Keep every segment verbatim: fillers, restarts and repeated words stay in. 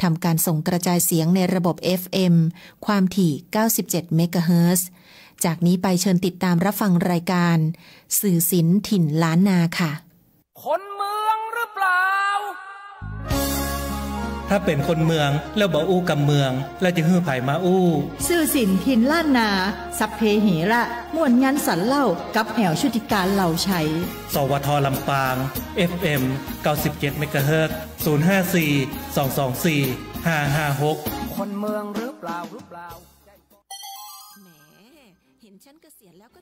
ทำการส่งกระจายเสียงในระบบ เอฟ เอ็ม ความถี่ เก้าสิบเจ็ด เมกะเฮิรตซ์ จากนี้ไปเชิญติดตามรับฟังรายการ สื่อศิลป์ถิ่นล้านนาค่ะ คนเมืองหรือเปล่า ถ้าเป๋นคนเมืองแล้วบ่อู้กำเมือง แล้วจะหื้อใผมาอู้ สื่อศิลป์ถิ่นล้านนา สัพเพเหระ ม่วนงันสันเล่า กับแอ๋วชุติการ เหล่าไชย สวท ลำปาง เอฟ เอ็ม เก้าสิบเจ็ด เมกะเฮิรตซ์ ศูนย์ ห้า สี่ สอง สอง สี่ ห้า ห้า หก คนเมืองหรือเปล่า หรือเปล่า แหม เห็นฉันเกษียณแล้วก็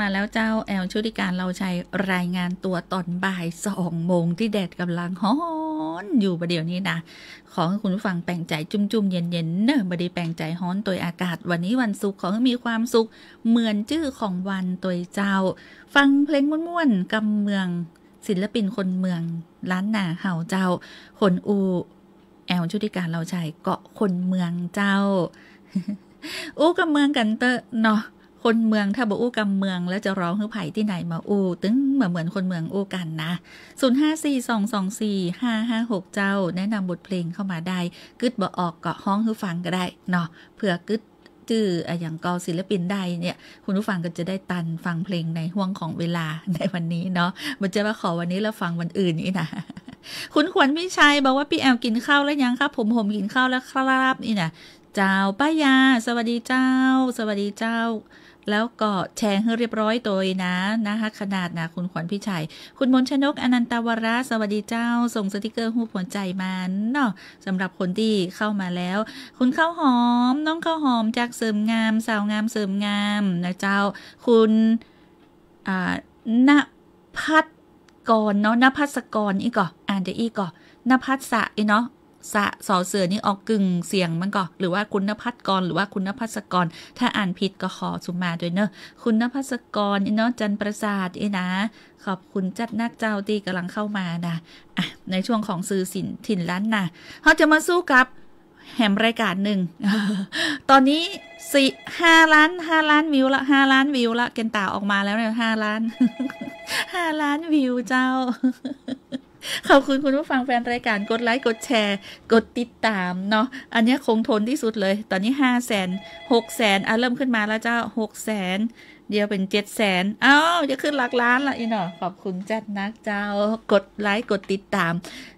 มาแล้วเจ้า แอล ชุติการ เหล่าไชย รายงานตั๋วต๋อนบ่ายสองโมง ตี้แดดก่ำลังฮ้อนอยู่บ่าเดี่ยวนี้นะ ขอหื้อคุณผู้ฟังแป๋งใจ๋จุ่มๆ เย็นๆ เน่อ บ่ดีแป๋งใจ๋ฮ้อนตวยอากาศ วันนี้วันศุกร์ ขอหื้อมีความสุขเหมือนจื้อของวันตวยเจ้า ฟังเพลงม่วนๆ กำเมือง ศิลปินคนเมืองล้านนาเฮาเจ้า คนอู้ แอล ชุติการ เหล่าไชย ก็คนเมืองเจ้า อู้กำเมืองกั๋นเต๊อะเนาะ คนเมืองถ้าบ่อู้กำเมือง แล้วจะร้องหื้อใผตี้ไหนมาอู้ ตึงบ่เหมือนคนเมืองอู้กั๋นนะ ศูนย์ ห้า สี่ สอง สอง สี่ ห้า ห้า หก เจ้า แนะนำบทเพลงเข้ามาได้ กึ๊ดบ่ออกก็ฮ้องหื้อฟังก็ได้เนาะ เผื่อกึ๊ด จื้ออะหยังก็ศิลปินได้เนี่ย คุณผู้ฟังก็จะได้ตันฟังเพลงในห้วงของเวลาในวันนี้เนาะ บ่ใจ้ว่าขอวันนี้แล้วฟังวันอื่นอี้นะ คุณขวัญพิชัยบอกว่า ปี้แอลกิ๋นข้าวแล้วยังครับ ผม ผมกิ๋นข้าวแล้วครับ อี้นะ เจ้า ป้ายา สวัสดีเจ้า สวัสดีเจ้า แล้วก็แชร์หื้อเรียบร้อยตวยนะ น่าฮักขนาดนะ คุณขวัญพิชัย คุณมนชนก อนันตวระ สวัสดีเจ้า ส่งสติกเกอร์ฮูปหัวใจ๋มาเนาะ สำหรับคนตี้เข้ามาแล้ว คุณข้าวหอม น้องข้าวหอมจากเสริมงาม สาวงามเสริมงามนะเจ้า คุณ อ่า ณภัสกรเนาะ ณภัสกรอี้ก่อ อ่านจะอี้ก่อ ณภัสสะอี้เนาะ สะ สอเสือนี่ออกกึ่งเสียงมันก่อ หรือว่าคุณณภัสกร หรือว่าคุณณภัสกร ถ้าอ่านผิดก็ขอสุมาตวยเนาะ คุณณภัสกรอี้เนาะ จันทร์ประสาทอี้นะ ขอบคุณจัดนักเจ้าตี้ก่ำลังเข้ามานะ อ่ะ ในช่วงของสื่อสินถิ่นล้านนา เฮาจะมาสู้กับ แหมรายก๋านนึ่ง ต๋อนนี้สี่ ห้าล้าน ห้าล้านวิวละ ห้าล้านวิวละ เกณฑ์ต๋าออกมาแล้วเนี่ย ห้าล้าน ห้าล้านวิวเจ้า ขอบคุณคุณผู้ฟังแฟนรายก๋าน กดไลก์ กดแชร์ กดติดต๋ามเนาะ อันเนี้ยคงทนตี้สุดเลย ต๋อนนี้ ห้าแสน หกแสน อ่ะ เริ่มขึ้นมาแล้วเจ้า หกแสน เดี๋ยวเป๋น เจ็ดแสน อ้าว จะขึ้นหลักล้านละอี้เนาะ ขอบคุณจ๊าดนักเจ้า กดไลก์ กดติดต๋าม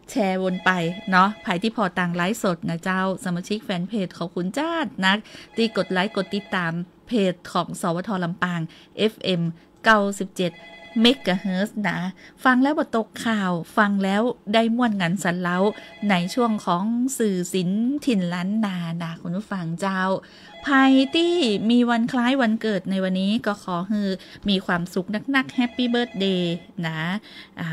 แชร์วนไปเนาะ ใผตี้ผ่อตางไลฟ์สดนะเจ้า สมาชิกแฟนเพจ ขอบคุณจ๊าดนัก ตี้กดไลก์ กดติดต๋ามเพจของ สวท ลำปาง เอฟเอ็ม เก้าสิบเจ็ด เมกะเฮิรตซ์นะ ฟังแล้วบ่ตกข่าว ฟังแล้วได้ม่วนงันสันเล้า ในช่วงของสื่อศิลป์ถิ่นล้านนานะ คุณผู้ฟังเจ้า ใผตี้มีวันคล้ายวันเกิดในวันนี้ก็ขอหื้อมีความสุขนักๆ แฮปปี้เบิร์ธเดย์นะ อ่า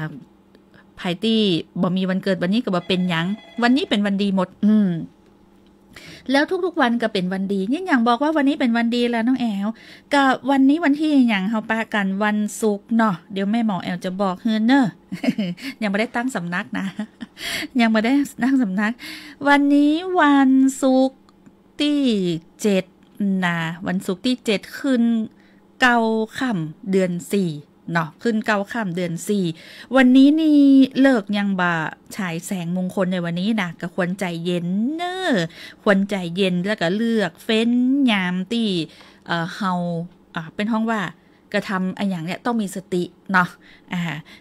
ใผตี้บ่มีวันเกิดวันนี้ก็บ่เป๋นหยัง วันนี้เป๋นวันดีหมด อืม แล้วทุกๆ วันก็เป๋นวันดี นี่หยังบอกว่าวันนี้เป๋นวันดีละน้องแอ๋ว ก็วันนี้วันตี้หยัง เฮาปะกั๋นวันศุกร์เนาะ เดี๋ยวแม่หมอแอ๋วจะบอกหื้อเน่อ ยังบ่ได้ตั้งสำนักนะ ยังบ่ได้ตั้งสำนัก วันนี้วันศุกร์ตี้เจ็ดนะ วันศุกร์ตี้เจ็ดขึ้นเก้าค่ำเดือนสี่ เนาะ ขึ้นเก้าค่ำเดือนสี่ วันนี้นี่ฤกษ์ยังบ่ฉายแสงมงคลในวันนี้นะ ก็ควรใจ๋เย็นเน่อ ควรใจ๋เย็น แล้วก็เลือกเฟ้นยามตี้ เอ่อ เฮา อ่า เปิ้นฮ้องว่ากระทำอะหยังเนี่ยต้องมีสติเนาะ อ่า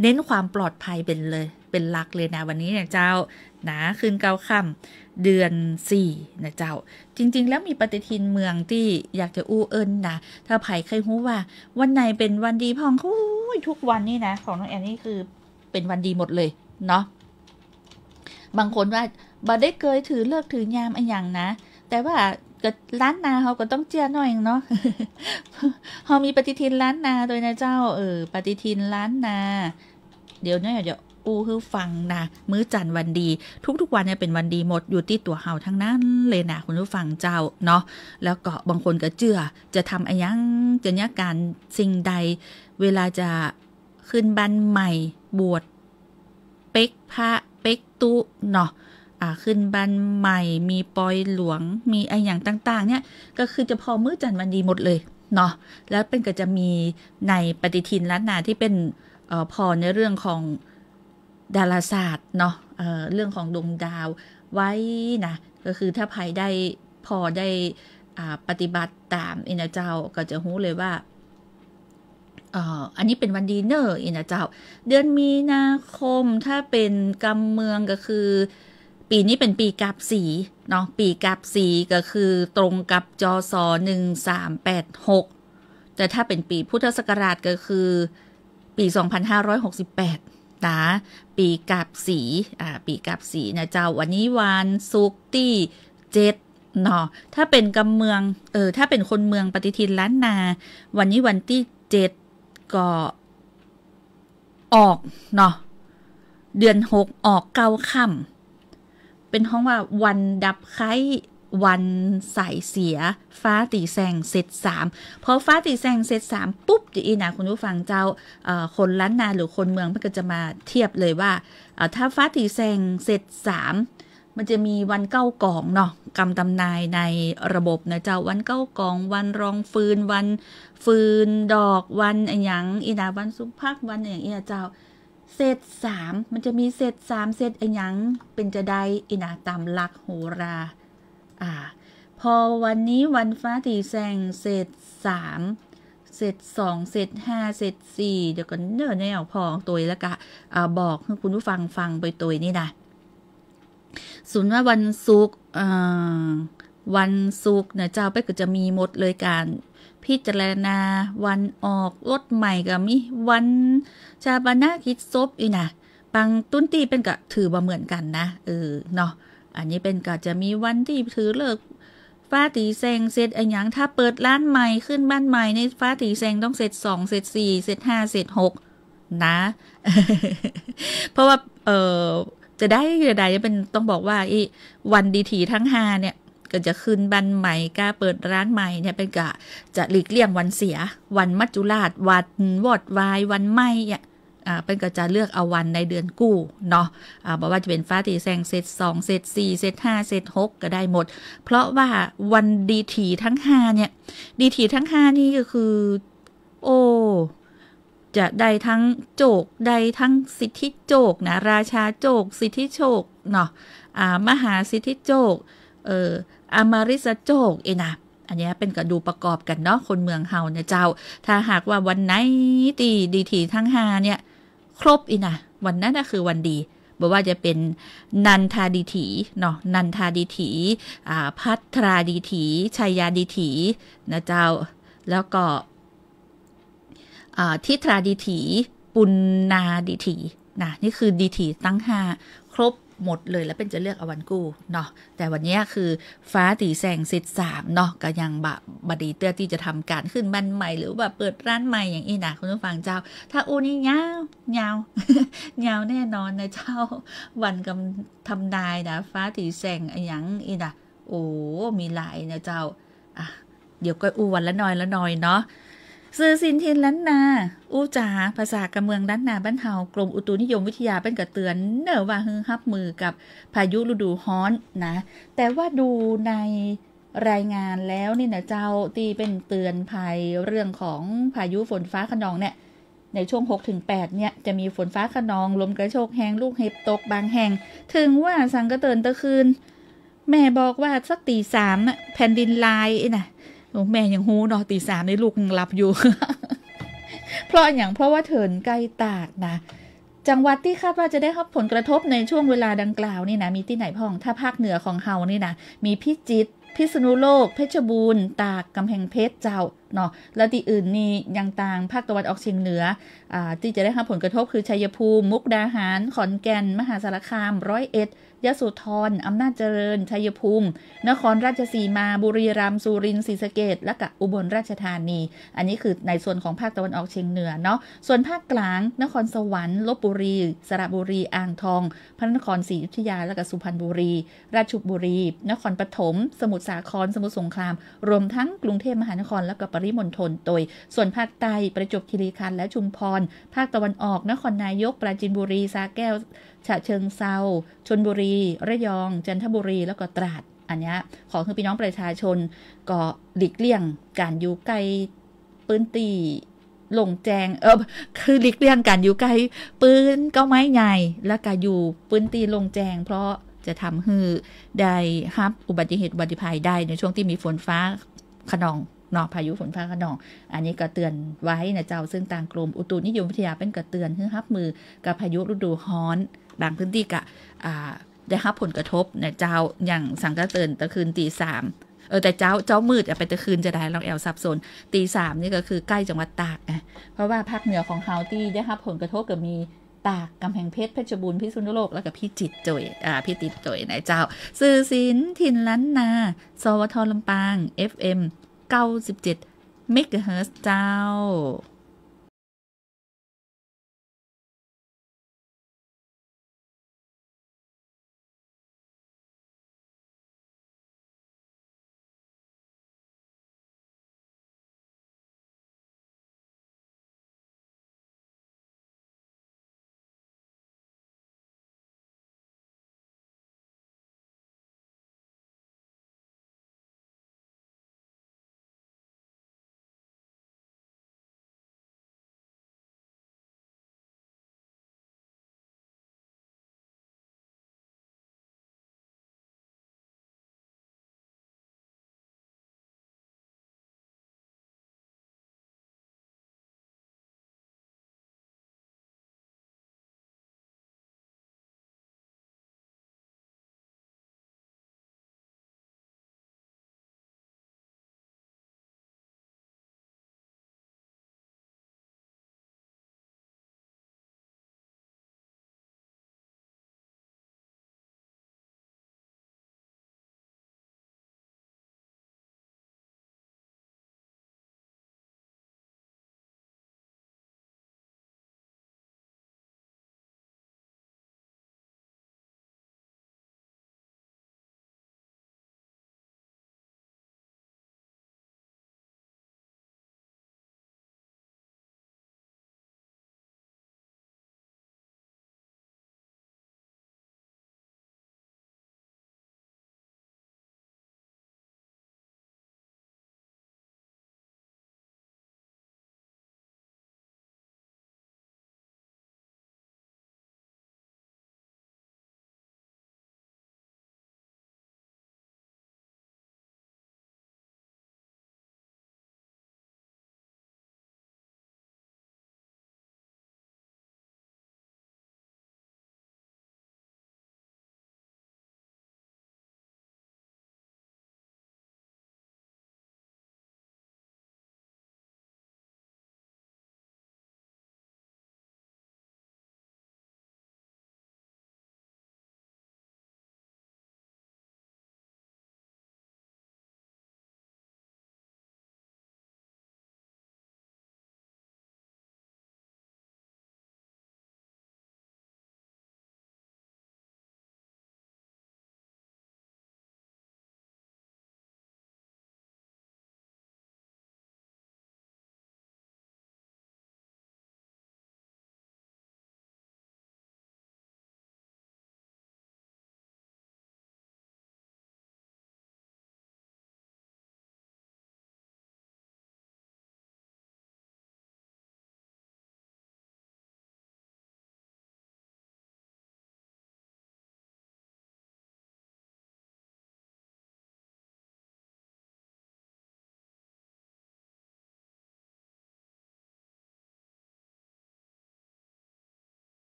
เน้นความปลอดภัยเป๋นเลย เป๋นหลักเลยนะ วันนี้เนี่ยเจ้า นะ ขึ้นเก้าค่ำเดือนสี่นะเจ้า จริงๆ แล้วมีปฏิทินเมืองตี้อยากจะอู้เอิ้นนะ ถ้าใผใค่ฮู้ว่าวันไหนเป๋นวันดีพ่อง โอ้ย ทุกวันนี่นะ ของน้องแอ๋วนี่คือเป๋นวันดีหมดเลยเนาะ บางคนว่าบ่ได้เกยถือฤกษ์ถือยามอะหยังนะ แต่ว่าก็ล้านนาเฮาก็ต้องเจื้อหน้อยเนาะ เฮามีปฏิทินล้านนาตวยนะเจ้า เออ ปฏิทินล้านนา เดี๋ยวเนี่ย เดี๋ยวอู้หื้อฟังนะ มื้อจันทร์วันดี ทุกๆ วันเนี่ยเป๋นวันดีหมด อยู่ตี้ตั๋วเฮาทั้งนั้นเลยนะ คุณผู้ฟังเจ้าเนาะ แล้วก็บางคนก็เจื้อ จะทำอะหยัง จะเยียะก๋านสิ่งใด เวลาจะขึ้นบ้านใหม่ บวช เป๊กพระ เป๊กตุ๊เนาะ อ่า ขึ้นบ้านใหม่ มีปอยหลวง มีอะหยังต่างๆ เนี่ย ก็คือจะผ่อมื้อจันทร์วันดีหมดเลยเนาะ แล้วเปิ้นก็จะมีในปฏิทินล้านนาตี้เปิ้น เอ่อ ผ่อในเรื่องของดาราศาสตร์เนาะ เอ่อ เรื่องของดวงดาวไว้นะ ก็คือถ้าใผได้ ผ่อได้ อ่า ปฏิบัติต๋ามอี้นะเจ้า ก็จะฮู้เลยว่า เอ่อ อันนี้เป๋นวันดีเน่ออี้นะเจ้า เดือนมีนาคม ถ้าเป๋นกำเมืองก็คือ ปี๋นี้เป๋นปี๋กาบสีเนาะ ปี๋กาบสีก็คือตรงกับ จ.ศ. หนึ่งสามแปดหก แต่ถ้าเป๋นปี๋พุทธศักราชก็คือปี๋สองพันห้าร้อยหกสิบแปดนะ ปี๋กาบสี อ่า ปี๋กาบสีนะเจ้า วันนี้วันศุกร์ตี้เจ็ดเนาะ ถ้าเป๋นกำเมือง เออ ถ้าเป๋นคนเมืองปฏิทินล้านนา วันนี้วันตี้เจ็ดก็ออกเนาะ เดือนหกออกเก้าค่ำ เปิ้นฮ้องว่าวันดับไข้ วันสายเสีย ฟ้าตี๋แส่งเสร็จสาม พอฟ้าตี๋แส่งเสร็จสามปุ๊บ จะอี้นะคุณผู้ฟังเจ้า เอ่อ คนล้านนาหรือคนเมืองเปิ้นก็จะมาเทียบเลยว่า เอ่อ ถ้าฟ้าตี๋แส่งเสร็จสาม มันจะมีวันเก้ากองเนาะ กำตำนายในระบบนะเจ้า วันเก้ากอง วันรองฟืน วันฟืนดอก วันอะหยังอี้นะ วันสุภัก วันอะหยังอี้นะเจ้า เสร็จสาม มันจะมีเสร็จสาม เสร็จอะหยัง เป๋นจะใดอี้นะ ต๋ามหลักโหรา อ่า พอวันนี้วันฟ้าตี๋แส่งเสร็จสาม เสร็จสอง เสร็จห้า เสร็จสี่ เดี๋ยวก่อนเน่อ แนวผ่อตวยแล้วก็ อ่า บอกหื้อคุณผู้ฟังฟังไปตวยนี่นะ สมมุติว่าวันศุกร์ เอ่อ วันศุกร์นะเจ้า เปิ้นก็จะมีหมดเลยก๋านพิจารณา วันออกรถใหม่ก็มี วันฌาปนกิจศพอี้นะ บางตุ๊นตี้เปิ้นก็ถือบ่เหมือนกั๋นนะ เออ เนาะ อันนี้เปิ้นก็จะมีวันตี้ถือฤกษ์ ฟ้าตี๋แส่งเสร็จอะหยัง ถ้าเปิดร้านใหม่ ขึ้นบ้านใหม่นี่ ฟ้าตี๋แส่งต้องเสร็จสอง เสร็จสี่ เสร็จห้า เสร็จหก นะ เพราะว่า เอ่อ จะใด จะใด เปิ้นต้องบอกว่า อี้ วันดีถีทั้งห้าเนี่ย ก็จะขึ้นบ้านใหม่ ก้าเปิดร้านใหม่เนี่ย เปิ้นก็จะหลีกเลี่ยงวันเสีย วันมัจจุราช วันวอดวาย วันไหม้เนี่ย อ่า เปิ้นก็จะเลือกเอาวันในเดือนกู้เนาะ อ่า บ่ว่าจะเป๋นฟ้าตี๋แส่งเศษสอง เศษสี่ เศษห้า เศษหก ก็ได้หมด เพราะว่าวันดีถี๋ตังห้าเนี่ย ดีถี๋ตังห้านี่ก็คือ โอ้ จะได้ตังโจค ได้ตังสิทธิโจคนะ ราชาโจค สิทธิโจคเนาะ อ่า มหาสิทธิโจค เอ่อ อมฤตโจค เอ้ยนะ อันเนี้ยเปิ้นก็ดูประกอบกั๋นเนาะ คนเมืองเฮาเนี่ยเจ้า ถ้าหากว่าวันไหนตี้ดีถี๋ตังห้าเนี่ย ครบอี้นะ วันนั้นน่ะคือวันดี บ่ว่าจะเป๋นนันทาดีถี๋เนาะ นันทาดีถี๋ อ่า ภัทราดีถี๋ ชัยยาดีถี๋นะเจ้า แล้วก็ อ่า ทิตราดีถี๋ ปุณณาดีถี๋นะ นี่คือดีถี๋ตังห้า ครบหมดเลย แล้วเปิ้นจะเลือกเอาวันกู้เนาะ แต่วันเนี้ยคือฟ้าตี๋แส่งเศษสามเนาะ ก็ยังบ่ บ่ดีเตื้อตี้จะทำก๋านขึ้นบ้านใหม่ หรือว่าเปิดร้านใหม่อย่างอี้นะ คุณผู้ฟังเจ้า ถ้าอู้นี่ยาว ยาว ยาวแน่นอนนะเจ้า วันกำ ทำนายนะ ฟ้าตี๋แส่งอะหยังอี้นะ โอ้ มีหลายนะเจ้า อ่ะ เดี๋ยวก็อู้วันละหน่อยละหน่อยเนาะ สื่อสินถิ่นล้านนา อู้จ๋าภาษากำเมืองล้านนาบ้านเฮา กรมอุตุนิยมวิทยาเปิ้นก็เตือนเน้อว่าหื้อฮับมือกับพายุฤดูฮ้อนนะ แต่ว่าดูในรายงานแล้วนี่นะเจ้า ตี้เปิ้นเตือนภัยเรื่องของพายุฝนฟ้าคะนองเนี่ย ในช่วงหกถึงแปดเนี่ย จะมีฝนฟ้าคะนอง ลมกระโชกแฮง ลูกเห็บตกบางแห่ง เถิงว่าสังกะเติ่นตะคืน แม่บอกว่าสักตี๋สามน่ะ แผ่นดินลายอี้นะ โอ้ แม่ยังฮู้เนาะ ตี๋สามนี่ลูกยังหลับอยู่ เพราะอะหยัง เพราะว่าเถินใก้ตากนะ จังหวัดตี้คาดว่าจะได้ฮับผลกระทบในช่วงเวลาดังกล่าวนี่นะ มีตี้ไหนพ่อง ถ้าภาคเหนือของเฮานี่นะ มีพิจิตร พิษณุโลก เพชรบูรณ์ ตาก กำแพงเพชรเจ้าเนาะ แล้วตี้อื่นนี่ยังตางภาคตะวันออกเฉียงเหนือ อ่า ตี้จะได้ฮับผลกระทบคือชัยภูมิ มุกดาหาร ขอนแก่น มหาสารคาม ร้อยเอ็ด ยโสธร อำนาจเจริญ ชัยภูมิ นครราชสีมา บุรีรัมย์ สุรินทร์ ศรีสะเกษ และกะอุบลราชธานี อันนี้คือในส่วนของภาคตะวันออกเฉียงเหนือเนาะ ส่วนภาคกลาง นครสวรรค์ ลพบุรี สระบุรี อ่างทอง พระนครศรีอยุธยา และกะสุพรรณบุรี ราชบุรี นครปฐม สมุทรสาคร สมุทรสงคราม รวมทั้งกรุงเทพมหานคร และกะปริมณฑลโตย ส่วนภาคใต้ ประจวบคีรีขันธ์ และชุมพร ภาคตะวันออก นครนายก ปราจีนบุรี สระแก้ว ฉะเชิงเทรา ชลบุรี ระยอง จันทบุรี แล้วก็ตราด อันเนี้ย ขอหื้อพี่น้องประชาชนก็หลีกเลี่ยงก๋านอยู่ใก้ปื้นตี้โล่งแจ้ง เออ คือหลีกเลี่ยงก๋านอยู่ใก้ปื้นก้อไม้ใหญ่ แล้วก็อยู่ปื้นตี้โล่งแจ้ง เพราะจะทำหื้อได้ฮับอุบัติเหตุอุบัติภัยได้ในช่วงตี้มีฝนฟ้าคะนองเนาะ พายุฝนฟ้าคะนอง อันนี้ก็เตือนไว้นะเจ้า ซึ่งตางกรมอุตุนิยมวิทยาเปิ้นก็เตือนหื้อฮับมือกับพายุฤดูฮ้อน บางพื้นตี้ก็ อ่า ได้ฮับผลกระทบนะเจ้า อย่างสังกะเติ่นตะคืนตี๋สาม เออ แต่เจ๊า เจ๊ามืดอะ ไปตะคืนจะได้ ลองแอวสับสน ตี๋สามนี่ก็คือใก้จังหวัดตากไง เพราะว่าภาคเหนือของเฮาตี้ได้ฮับผลกระทบก็มีตาก กำแพงเพชร เพชรบูรณ์ พิษณุโลก แล้วก็พิจิตรโตย อ่า พิจิตรโตยนะเจ้า สื่อสินถิ่นล้านนา สวท ลำปาง เอฟเอ็ม เก้าสิบเจ็ด เมกะเฮิรตซ์เจ้า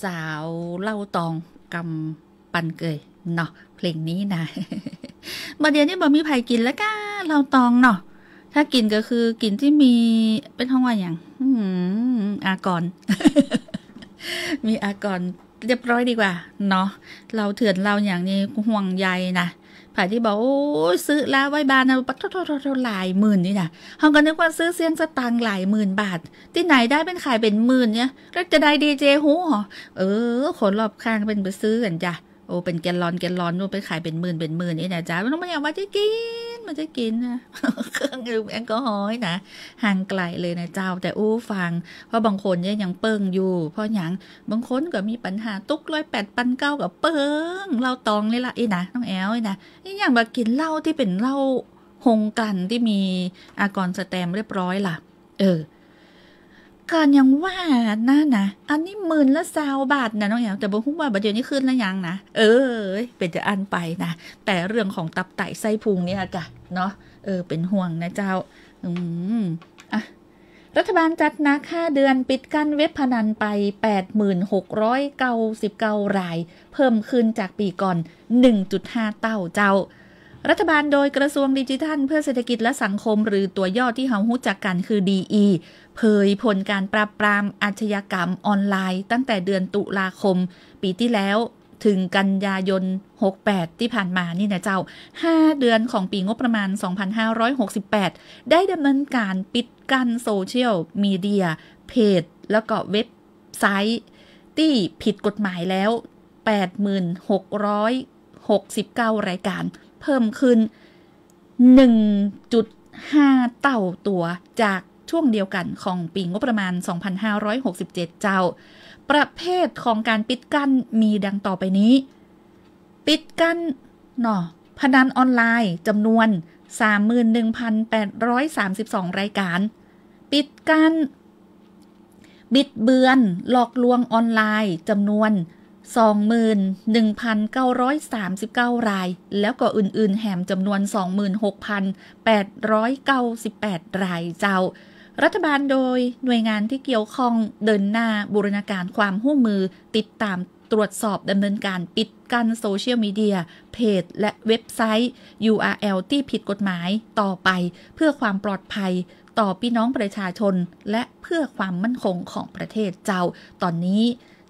สาวเหล้าตองกำปันเกยเนาะ เพลงนี้นะ บ่าเดี่ยวนี้บ่มีใผกิ๋นแล้วก้า เหล้าตองเนาะ ถ้ากิ๋นก็คือกิ๋นตี้มี เปิ้นฮ้องว่าหยัง อืม อากร มีอากรเรียบร้อยดีกว่าเนาะ เหล้าเถื่อนเหล้าหยังนี่ห่วงใยนะ ใผตี้บอก โอ๊ย ซื้อละไว้บ้านนะ ปะโถ หลายหมื่นนี่นะ เฮาก็นึกว่าซื้อเสี้ยงสตางค์หลายหมื่นบาท ตี้ไหนได้เปิ้นขายเป๋นหมื่นเนี่ย แล้วจะได้ดีเจฮู้หรอ เออ คนรอบข้างเปิ้นไปซื้อกั๋นจ้ะ โอ้ เป๋นแกลลอน แกลลอน โน่น เปิ้นขายเป๋นหมื่น เป๋นหมื่นนี่นะจ๊ะ มันต้องมาอย่างว่าจะกิ๋น มันจะกิ๋นนะ เครื่องดื่มแอลกอฮอล์นี่นะ ห่างไก๋เลยนะเจ้า แต่อู้ฟัง เพราะบางคนเนี่ยยังเปิ้งอยู่ เพราะหยัง บางคนก็มีปัญหาตุ๊กร้อยแปดปันเก้าก็เปิ้ง เหล้าตองนี่ละ อี้นะ น้องแอลอี้นะ อี้หยังบ่ากิ๋นเหล้าตี้เป๋นเหล้าโฮงกลั่นตี้มีอากรสแตมป์เรียบร้อยล่ะ เออ ก่อนยังว่านั่นนะ อันนี้หมื่นละซาวบาทนะน้องแอล แต่บ่ฮู้ว่าบ่าเดี่ยวนี้ขึ้นแล้วยังนะ เออ เป๋นจะอั้นไปนะ แต่เรื่องของตับไตไส้พุงเนี่ยจ้ะเนาะ เออ เป๋นห่วงนะเจ้า อืม อ่ะ รัฐบาลจัดหนักห้าเดือน ปิดกั้นเว็บพนันไป แปดหมื่นหกร้อยเก้าสิบเก้า ราย เพิ่มขึ้นจากปี๋ก่อน หนึ่งจุดห้า เต้าเจ้า รัฐบาลโดยกระทรวงดิจิทัลเพื่อเศรษฐกิจและสังคม หรือตั๋วย่อตี้เฮาฮู้จักกั๋นคือ ดีอี เผยผลการปราบปรามอาชญากรรมออนไลน์ตั้งแต่เดือนตุลาคมปี๋ตี้แล้ว เถิงกันยายน หกแปด ตี้ผ่านมานี่นะเจ้า ห้าเดือนของปี๋งบประมาณ สองพันห้าร้อยหกสิบแปด ได้ดำเนินการปิดกั้นโซเชียลมีเดีย เพจ แล้วก็เว็บไซต์ตี้ผิดกฎหมายแล้ว แปดหมื่นหกร้อยหกสิบเก้า รายการ เพิ่มขึ้น หนึ่งจุดห้า เต้าตั๋วจากช่วงเดียวกั๋นของปี๋งบประมาณ สองพันห้าร้อยหกสิบเจ็ด เจ้า ประเภทของการปิดกั้นมีดังต่อไปนี้ ปิดกั้นเนาะ พนันออนไลน์จำนวน สามหมื่นหนึ่งพันแปดร้อยสามสิบสอง รายการ ปิดกั้น บิดเบือนหลอกลวงออนไลน์จำนวน สองหมื่นหนึ่งพันเก้าร้อยสามสิบเก้า ราย แล้วก็อื่นๆ แหมจำนวน สองหมื่นหกพันแปดร้อยเก้าสิบแปด รายเจ้า รัฐบาลโดยหน่วยงานตี้เกี่ยวข้องเดินหน้าบูรณาการความฮู้มือ ติดต๋ามตรวจสอบดำเนินการปิดกั้นโซเชียลมีเดีย เพจ และเว็บไซต์ ยูอาร์แอล ตี้ผิดกฎหมายต่อไป เพื่อความปลอดภัยต่อปี้น้องประชาชน และเพื่อความมั่นคงของประเทศเจ้า ต๋อนนี้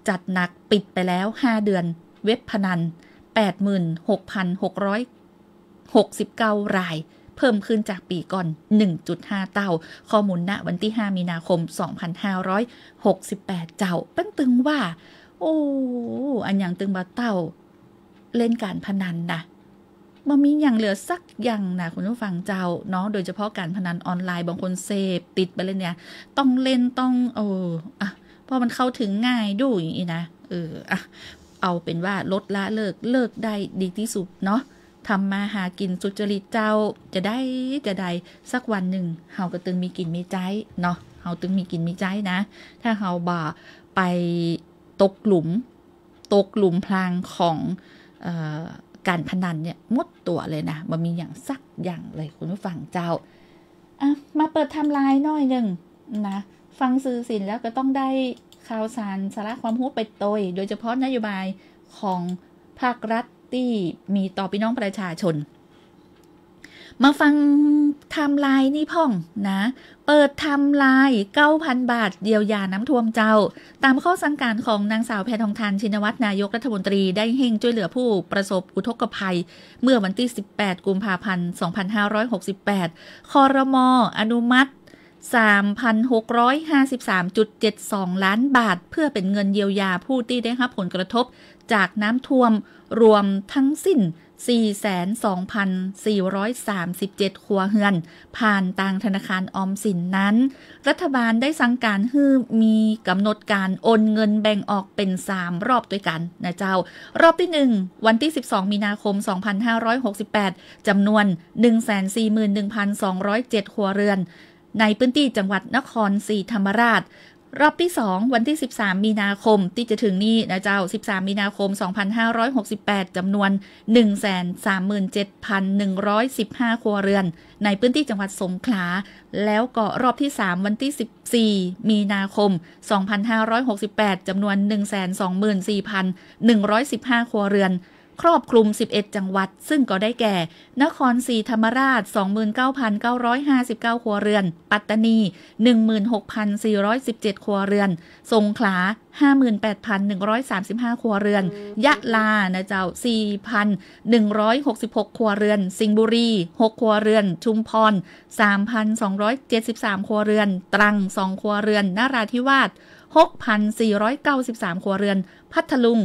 จัดหนักปิดไปแล้วห้าเดือน เว็บพนัน แปดหมื่นหกพันหกร้อยหกสิบเก้า ราย เพิ่มขึ้นจากปี๋ก่อน หนึ่งจุดห้า เต้า ข้อมูล ณ วันตี้ห้ามีนาคม สองพันห้าร้อยหกสิบแปด เจ้า เปิ้นตึงว่า โอ้ อันหยังตึงบ่าเต้า เล่นก๋านพนันนะ บ่มีหยังเหลือสักอย่างนะคุณผู้ฟังเจ้าเนาะ โดยเฉพาะก๋านพนันออนไลน์ บางคนเสพติดไปเลยเนี่ย ต้องเล่น ต้อง เออ อ่ะ เพราะมันเข้าถึงง่ายดูอย่างนี้นะ เออ อ่ะ เอาเป๋นว่าลดละเลิก เลิกได้ดีตี้สุดเนาะ ทำมาหากิ๋นสุจริตเจ้า จะได้ จะได้ สักวันนึ่ง เฮาก็ตึงมีกิ๋นมีใจ๊เนาะ เฮาตึงมีกิ๋นมีใจ๊นะ ถ้าเฮาบ่าไปตกหลุม ตกหลุมพรางของ เอ่อ ก๋านพนันเนี่ย หมดตั๋วเลยนะ บ่มีหยังสักอย่างเลยคุณผู้ฟังเจ้า อ่ะ มาเปิดไทม์ไลน์หน้อยนึ่งนะ ฟังสื่อสิ้นแล้วก็ต้องได้ข่าวสารสาระความฮู้ไปโตย โดยเฉพาะนโยบายของภาครัฐตี้มีต่อปี้น้องประชาชน มาฟังไทม์ไลน์นี่พ่องนะ เปิดไทม์ไลน์ เก้าพันบาทเยียวยาน้ำท่วมเจ้า ต๋ามข้อสั่งก๋านของนางสาวแพทองธาร ชินวัตร นายกรัฐมนตรี ได้เฮ่งจ้วยเหลือผู้ประสบอุทกภัย เมื่อวันตี้สิบแปดกุมภาพันธ์ สองพันห้าร้อยหกสิบแปด ครม. อนุมัติ สามพันหกร้อยห้าสิบสามจุดเจ็ดสองล้านบาท เพื่อเป๋นเงินเยียวยาผู้ตี้ได้ฮับผลกระทบจากน้ำท่วม รวมทั้งสิ้น สี่แสนสองพันสี่ร้อยสามสิบเจ็ด ครัวเฮือน ผ่านตางธนาคารออมสินนั้น รัฐบาลได้สั่งก๋านหื้อมีก๋ำหนดก๋านโอนเงินแบ่งออกเป๋นสามรอบตวยกั๋นนะเจ้า รอบตี้หนึ่ง วันตี้สิบสองมีนาคม สองพันห้าร้อยหกสิบแปด จ๋ำนวน หนึ่งแสนสี่หมื่นหนึ่งพันสองร้อยเจ็ด ครัวเรือน ในพื้นตี้จังหวัดนครศรีธรรมราช รอบตี้สองวันตี้สิบสามมีนาคมตี้จะเถิงนี้นะเจ้า สิบสามมีนาคมสองพันห้าร้อยหกสิบแปด จ๋ำนวน หนึ่งแสนสามหมื่นเจ็ดพันหนึ่งร้อยสิบห้า ครัวเรือน ในปื้นตี้จังหวัดสงขลา แล้วก็รอบตี้สามวันตี้สิบสี่มีนาคมสองพันห้าร้อยหกสิบแปด จ๋ำนวน หนึ่งแสนสองหมื่นสี่พันหนึ่งร้อยสิบห้า ครัวเรือน ครอบคลุมสิบเอ็ดจังหวัด ซึ่งก็ได้แก่ นครศรีธรรมราช สองหมื่นเก้าพันเก้าร้อยห้าสิบเก้า ครัวเรือน ปัตตานี หนึ่งหมื่นหกพันสี่ร้อยสิบเจ็ด ครัวเรือน สงขลา ห้าหมื่นแปดพันหนึ่งร้อยสามสิบห้า ครัวเรือน ยะลานะเจ้า สี่พันหนึ่งร้อยหกสิบหก ครัวเรือน สิงห์บุรี หก ครัวเรือน ชุมพร สามพันสองร้อยเจ็ดสิบสาม ครัวเรือน ตรัง สอง ครัวเรือน นราธิวาส หกพันสี่ร้อยเก้าสิบสาม ครัวเรือน พัทลุง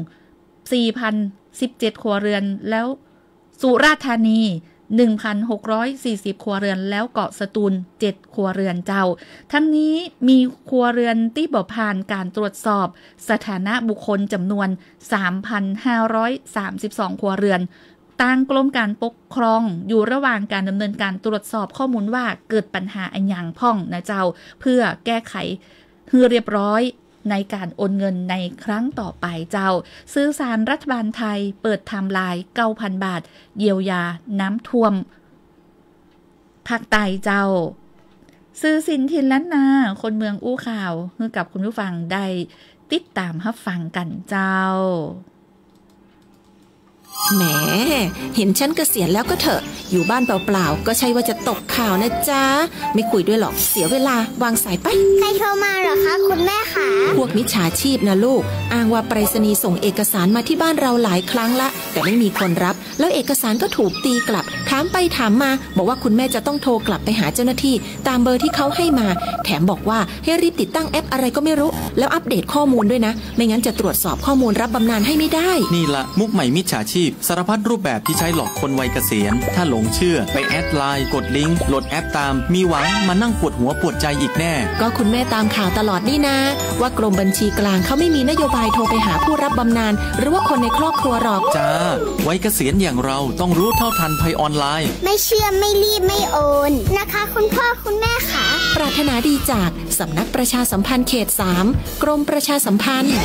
สี่พันสิบเจ็ด ครัวเรือน แล้วสุราษฎร์ธานี หนึ่งพันหกร้อยสี่สิบ ครัวเรือน แล้วก็สตูล เจ็ด ครัวเรือนเจ้า ทั้งนี้มีครัวเรือนตี้บ่ผ่านก๋านตรวจสอบสถานะบุคคลจ๋ำนวน สามพันห้าร้อยสามสิบสอง ครัวเรือน ตางกรมก๋านปกครองอยู่ระหว่างก๋านดำเนินก๋านตรวจสอบข้อมูลว่าเกิดปัญหาอะหยังพ่องนะเจ้า เพื่อแก้ไขหื้อเรียบร้อย ในก๋านโอนเงินในครั้งต่อไปเจ้า สื่อสารรัฐบาลไทยเปิดไทม์ไลน์ เก้าพัน บาท เยียวยาน้ำท่วมภาคใต้เจ้า สื่อสินถิ่นล้านนา คนเมืองอู้ข่าว หื้อกับคุณผู้ฟังได้ติดตามฮับฟังกั๋นเจ้า แหม เห็นฉันเกษียณแล้วก็เถอะ อยู่บ้านเปล่าๆ ก็ใช่ว่าจะตกข่าวนะจ๊ะ ไม่คุยด้วยหรอก เสียเวลา วางสายไป ใครโทรมาเหรอคะคุณแม่คะ พวกมิจฉาชีพนะลูก อ้างว่าไปรษณีย์ส่งเอกสารมาที่บ้านเราหลายครั้งละ แต่ไม่มีคนรับ แล้วเอกสารก็ถูกตีกลับ ถามไปถามมา บอกว่าคุณแม่จะต้องโทรกลับไปหาเจ้าหน้าที่ ตามเบอร์ที่เขาให้มา แถมบอกว่าให้รีบติดตั้งแอปอะไรก็ไม่รู้ แล้วอัปเดตข้อมูลด้วยนะ ไม่งั้นจะตรวจสอบข้อมูลรับบำนาญให้ไม่ได้ นี่ละมุกใหม่มิจฉาชีพ สารพัดรูปแบบที่ใช้หลอกคนวัยเกษียณ ถ้าหลงเชื่อ ไปแอดไลน์ กดลิงก์ โหลดแอปตาม มีหวังมานั่งปวดหัวปวดใจอีกแน่ ก็คุณแม่ตามข่าวตลอดนี่นา ว่ากรมบัญชีกลางเขาไม่มีนโยบายโทรไปหาผู้รับบำนาญ หรือว่าคนในครอบครัวหรอก จ้า วัยเกษียณอย่างเราต้องรู้เท่าทันภัยออนไลน์ ไม่เชื่อไม่รีบไม่โอนนะคะคุณพ่อคุณแม่คะ ปรารถนาดีจากสำนักประชาสัมพันธ์เขตสาม กรมประชาสัมพันธ์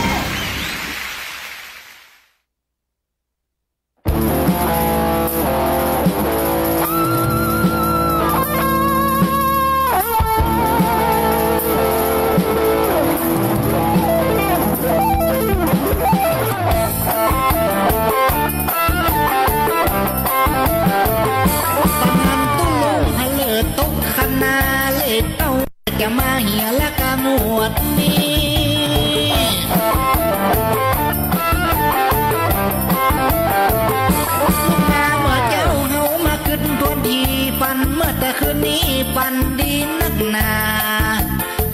จะมาเหียละกะงวดนี้ ลูกนาเมื่อเจ้าเฮามาขึ้นทวนที ฝันเมื่อแต่คืนนี้ ฝันดีนักหนา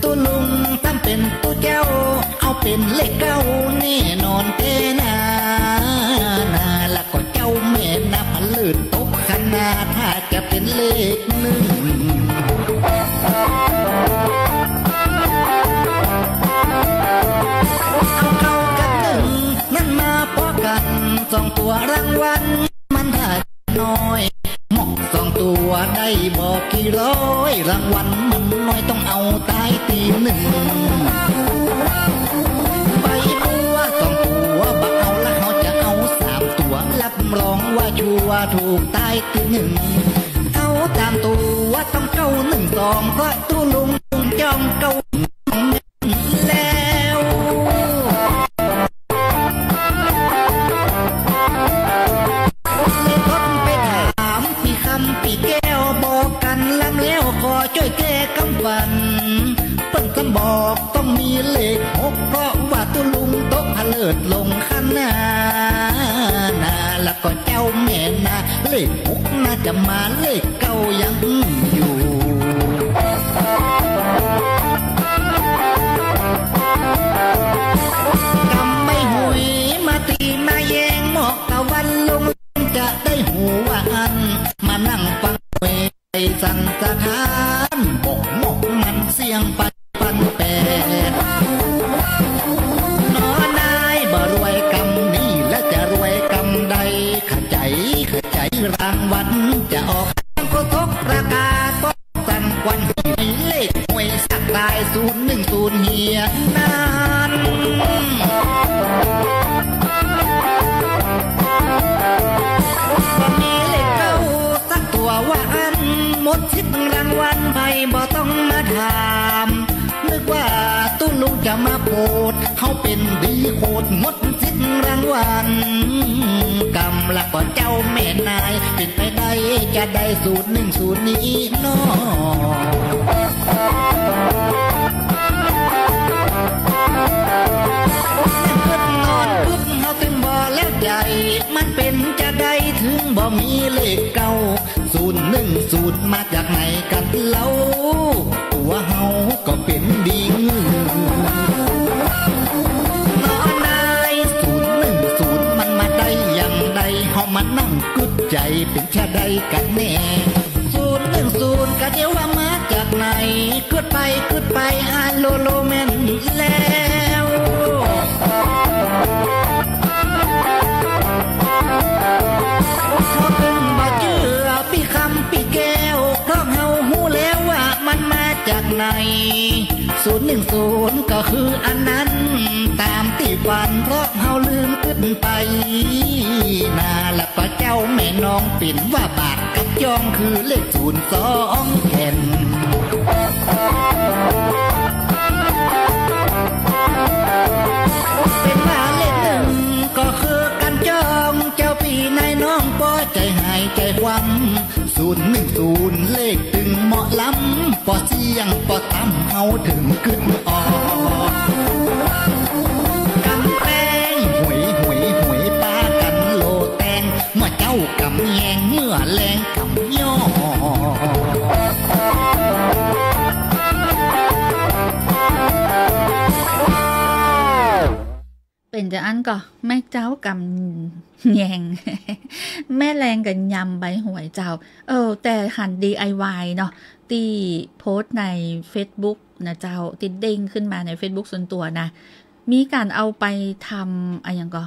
ตุ๊ลุงทำเป๋นตุ๊เจ้า เอาเป๋นเลขเก้าแน่นอนแต๊นา นาละก็เจ้าแม่นาผะเลิดตกขนาด ถ้าจะเป๋นเลขหนึ่ง เอาเก้ากับหนึ่งนั้นมาปอกั๋น สองตั๋วรางวัลมันถ้าน้อย หมอกสองตั๋วได้บ่กี่ร้อย รางวัลมันน้อยต้องเอาตายตี้หนึ่ง ใบบัวสองตั๋วบ่เอาละ เฮาจะเอาสามตั๋ว รับรองว่าชัวร์ถูกตายตี้หนึ่ง เอาสามตั๋วต้องเก้าหนึ่งสอง เพราะตุ๊ลุงจ้องเก้าแล้ว เลยทดไปถามปี้คำปี้แก้ว บอกกั๋นลำแล้ว ขอจ้วยแก้กำฝัน เปิ้นซ้ำบอกต้องมีเลขหก เพราะว่าตุ๊ลุงตกผะเลิดลงขนาด นาละก็เจ้าแม่นา เลขหกน่าจะมา เลขเก้ายังอยู่ กำใบหวยมาตี้มาแยง หมอกตะวันลง จะได้ฮู้ว่าอั้น มานั่งฟังหวยสันสถาน บอกหมอกมันเสียงปันปันแปด หนอนายบ่รวยกำนี้ แล้วจะรวยกำใด ขะใจ๋ ขะใจ๋ รางวัลจะออก ก็ตกประกาศ สั่นขวัญให้เลขหวยสักต ตายศูนย์หนึ่งศูนย์เหียนั้น บ่มีเลขเก้าสักตั๋วว่าอั้น หมดสิทธิ์รางวัล ใผบ่ต้องมาถาม นึกว่าตุ๊ลุงจะมาโผด เฮาเป๋นดีโขด หมดสิทธิ์รางวัล กำละก่อเจ้าแม่นาย เป๋นไปได้จะได้ศูนย์หนึ่งศูนย์นี้น้อ นั่งกึ๊ดนอนกึ๊ดเฮาตึงบ่แล้วใจ๋ มันเป๋นจาใดถึงบ่มีเลขเก้า ศูนย์หนึ่งศูนย์มาจากไหนกั๋นเล่า ตั๋วเฮาก็เป๋นดีงื้อ น้อ นาย ศูนย์หนึ่งศูนย์มันมาได้อย่างใด เฮามานั่งกึ๊ดใจ๋เป๋นจาใดกั๋นแน่ ศูนย์หนึ่งศูนย์กะเดียวว่ามาจากไหน กึ๊ดไปกึ๊ดไป อาโลโลแม่นแล้ว เฮาตึงบ่เจื้อปี้คำปี้แก้ว เพราะเฮาฮู้แล้วว่ามันมาจากไหน ศูนย์หนึ่งศูนย์ก็คืออันนั้น ต๋ามตี้ฝัน เพราะเฮาลืมกึ๊ดไป นาละก็เจ้าแม่น้อง เป๋นว่าบาทกับจ้อง คือเลขศูนย์สองแก่น เป๋นว่าเลขหนึ่งก็คือก๋านจ้อง เจ้าปี้นายน้อง ป้อใจ๋หายใจ๋คว่ำ ศูนย์หนึ่งศูนย์เลขตึงเหมาะล้ำ ป้อเสี้ยงป้อตำเฮาเถิงกึ๊ดออก กำแตง หวย หวย หวย ปากั๋นโลแตง เมื่อเจ๊ากำแยง เมื่อแลงกำย่อ เป๋นจาอั้นก่อ แม่เจ๊ากำแยง แม่แลงก็ยำใบหวยเจ้า เออ แต่หัน ดีไอวาย เนาะ ตี้โพสต์ในเฟซบุ๊กนะเจ้า ตี้เด้งขึ้นมาในเฟซบุ๊กส่วนตั๋วนะ มีก๋านเอาไปทำ อะหยังก่อ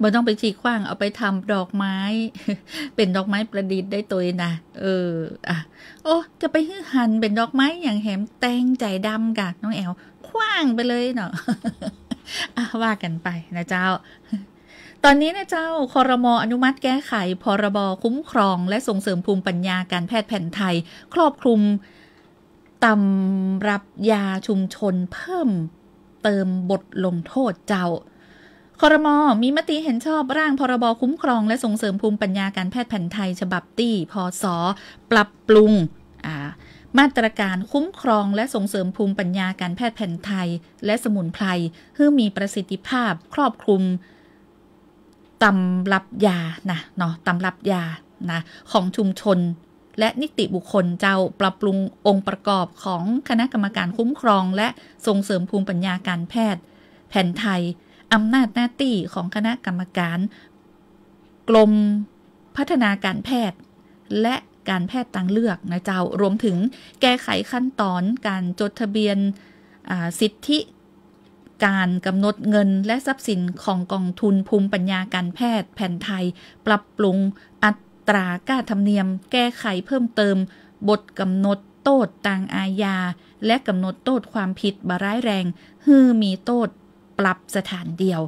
บ่ต้องไปฉีกขว้าง เอาไปทำดอกไม้ เป๋นดอกไม้ประดิษฐ์ได้ตวยนะ เออ อะ โอ้ จะไปหื้อหันเป๋นดอกไม้หยังแหม แตงใจ๋ดำก่ะ น้องแอ๋ว ขว้างไปเลยเนาะ อะ ว่ากั๋นไปนะเจ้า ต๋อนนี้นะเจ้า ครม.อนุมัติแก้ไข พรบ.คุ้มครองและส่งเสริมภูมิปัญญาการแพทย์แผนไทย ครอบคลุมตำรับยาชุมชนเพิ่มเติมบทลงโทษเจ้า ครม.มีมติเห็นชอบร่างพรบ.คุ้มครองและส่งเสริมภูมิปัญญาการแพทย์แผนไทยฉบับตี้ พ.ศ. ปรับปรุง อ่า มาตรการคุ้มครองและส่งเสริมภูมิปัญญาการแพทย์แผนไทยและสมุนไพร หื้อมีประสิทธิภาพครอบคลุม ตำรับยานะเนาะ ตำรับยานะ ของชุมชนและนิติบุคคลเจ้า ปรับปรุงองค์ประกอบของคณะกรรมการคุ้มครองและส่งเสริมภูมิปัญญาการแพทย์แผนไทย อำนาจหน้าตี้ของคณะกรรมการ กรมพัฒนาการแพทย์ และการแพทย์ตางเลือกนะเจ้า รวมถึงแก้ไขขั้นตอนการจดทะเบียน อ่า สิทธิ การกำหนดเงินและทรัพย์สินของกองทุนภูมิปัญญาการแพทย์แผนไทย ปรับปรุงอัตราค่าธรรมเนียม แก้ไขเพิ่มเติมบทกำหนดโต้ษตางอาญา และกำหนดโต้ษความผิดบ่ร้ายแรง หื้อมีโต้ษปรับสถานเดียว